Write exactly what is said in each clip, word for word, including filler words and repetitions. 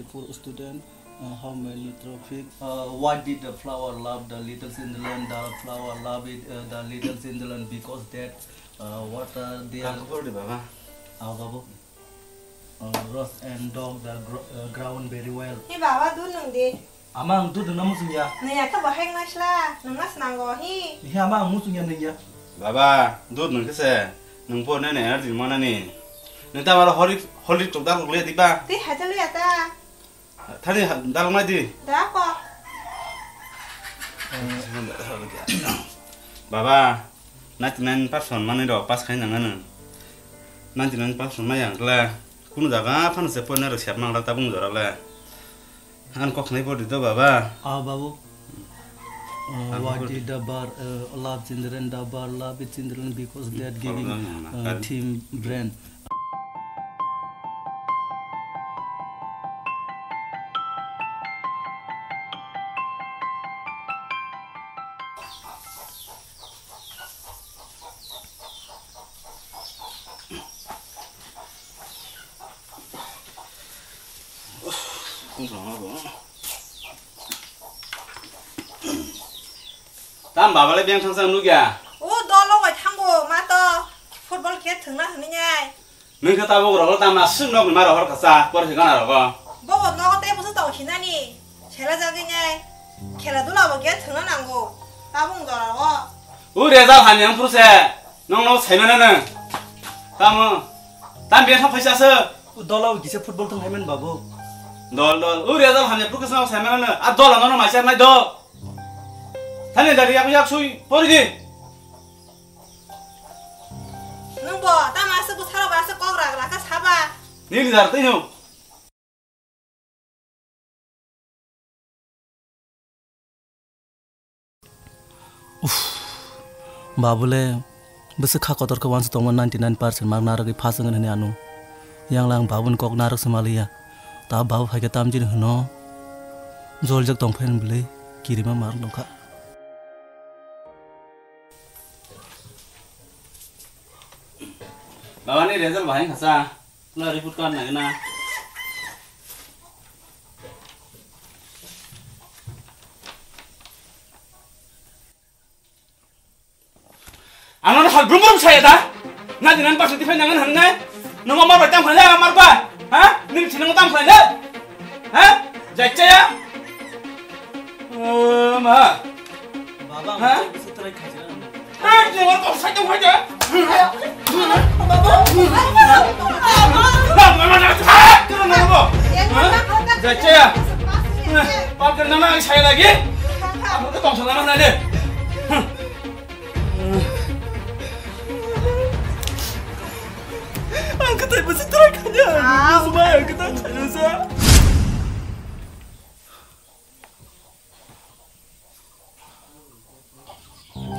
For student, uh, how many traffic? Uh, what did the flower love the little children? The flower love it, uh, the little children because that, uh, what are their Ang kupur di baba. Aw babu. Uh, rose and dog the gr- uh, ground very well. Hi baba, dud nwng di. Ama ang dud nwngna muchung ya. Nwng ya khe bo hai wngna sla, nwngna swnango hi. Hi ama ang muchung ya nwng ya. Baba, dud nwng khe se, nwng po nene energy manani. Nwng ta maro holi holi tok dar holi di ba. Twi hai ta luya ta. Thani ha- dalok nai di. Da ko. Baba, ninety nine percent manwi rok pass khai nang ano. Ninety nine percent mai ang kla. Kunu jaga phano se poina rok sep mang la tabung jora le. Ang kok nai pori do baba. Ah, babu. Uh, Ang what pori. Did the bar uh, love children? The bar love children because they are giving Problem, uh, kan? Team brain. Tam baba le beng thangsa nugya. O dolo bai thango ma to football khe thwngna hwnwi nai. Nwng khe tabuk rok tam aswk nok ni ma rohor kasa por se gana rogo. Bobo nogo tei busu tong sinani. Sela jagwi nai. Khela dula bo khe thwngna nango. Tabuk dolo rogo. O result hamya wng phuru se. Nong no sai mano no. Tamo. Tam beng thang phaisa se. O dolo gise football thwng haiman babu. Dol dol. O result hamya phuru khe se no sai mano no. A dol ano no mai sai nai do. Thani dari yak yak sui pori di. Nwng bo tamo aswk bwsarok bai aswk kok rak rak kha saba. Nini dar twi no. Uff, babu le bwswk kha kotor khe uansuk tongma ninety nine percent mark narwgwi pass wngkha hwnwi ano. Yang lang babuni kok narwk se maliya. Ta babu phaikhe tamjini hwno. Joljak tongphai hwn bwlwi kirima mark nokha. Baba ni result bahai kha sa. Pula report card nai na. Ano hal brum brum saya da. Na dinan pas nanti phai nangan hangne. Nungo mar bai tam khlai le, mar ba. Ha? Ning sinung tam khlai le. Ha? Jai chaya. Oh, ma. Baba, ha? Ang sutrai khaja. Eh, nungo kok sai tong khaja. Baba. Baba, baba, baba. Jai chaya. Pal kena na saya lagi. Aku ke tong sana mana deh. Ang katai bwswk trai kanya. Ang bwswk mai ang katai kanya sa.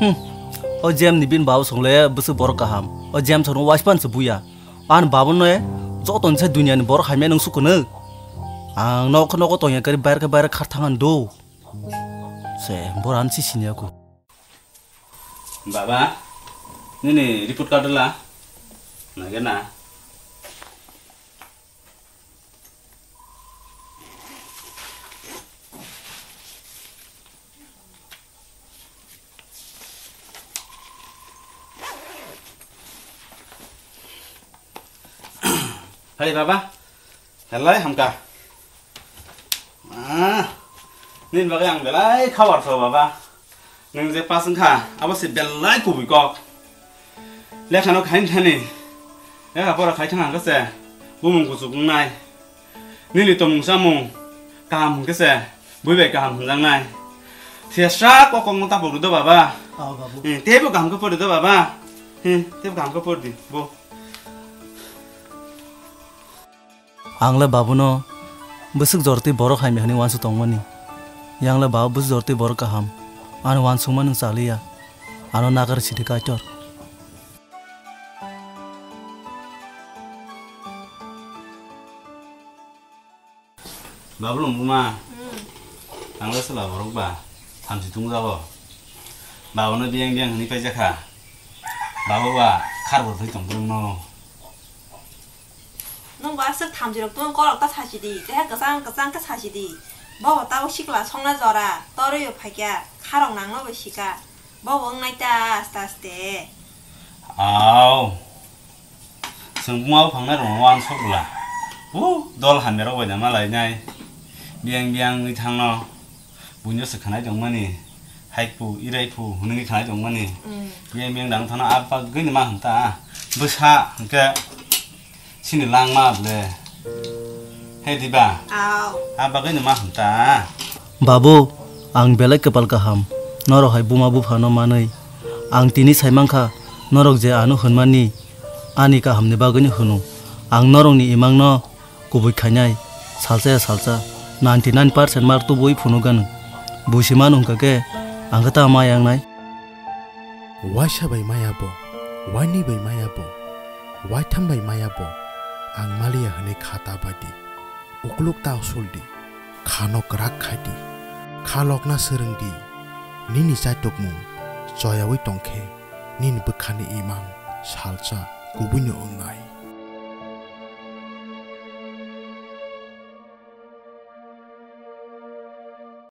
Hmm. O Jem ni bin babu songle bwswk borok kaham. O Jem song waispan se buya. An babu no joto ni sai dunia ni borok hamya nung sukunu. Ang nok nok tongya kari bayar ke bayar khar thangan do. Se boran si sinya ku. Baba, nini report card la. Nage na. Hai baba, helai hamka. Ah, nini bagwi ang belai khabar tho baba. Nwng je pass wngkha, abo se belai kubui kok. Lekha no khai thani, lekha pora khai thang khe se bumung kuchuk wngnai. Nini tongmung samung kaham hwnkhe se bui bai kaham hwnjaknai. Thesra kok kok no tapok rw do baba. Aw babu. Hmm, teibo kaham khe pori do baba. Hmm, teibo kaham khe pori di bo. Ang le babuno bwswk jortwi borok hamya hwnwi uansuk tongmani. Yang le babu bwswk jortwi borok kaham. Ano uansukma nwng chaliya. Ano nagar sidi Kaitor. Babu lung buma. Hmm. Ang le sela borok ba. Thamsi tungjago. Babuno biyang biyang hwnwi paijakha. Babu ba khar bo thwi tong bwrwngno. Nwng bo aswk thamchi rok tong kolok ta sachi di, teha kwchang kwchang khe sachi di. Bo bo tabuk sikla songna jora, torwi bo phaikya, kharok nangno bo sika. Bo bo wngnai ta aste aste. Au. Chwng buma buphangnai rokno uansuk bwla. U dol hamya rok bai da ma lainai. Biyang biyang wngwi thangno. Buino se khanai tongmani. Haikhu, iraikhu hwnwi khanai tongmani. Mm. Biyang biyang dang thangno a bagwino ma hwn ta. Bwsa hwnkhe chini langma ble. He diba? Au. A bagwino ma hwn ta. Babu, ang belai kwpal kaham. Norok hai buma buphano manwi. Ang tini sai mankha, norok je ano hwnmani, ani kahamni bagwino hwno. Ang norokni imangno kubui khainai, salsa ya salsa, ninety nine percent mark tubui phunukgano. Buisi mano hwnkha khe, ang khe ta ma yangnai. Waisa bai maya bo, wainwi bai maya bo, waitham bai maya bo, ang maliya hwnwi kha ta bai di. Ukluk ta usul di, khano kwrak khai di, kha lokna swrwng di, nini chaitukmung choyaui tong khe, nini bwkhani imang salsa kubuino wngnai.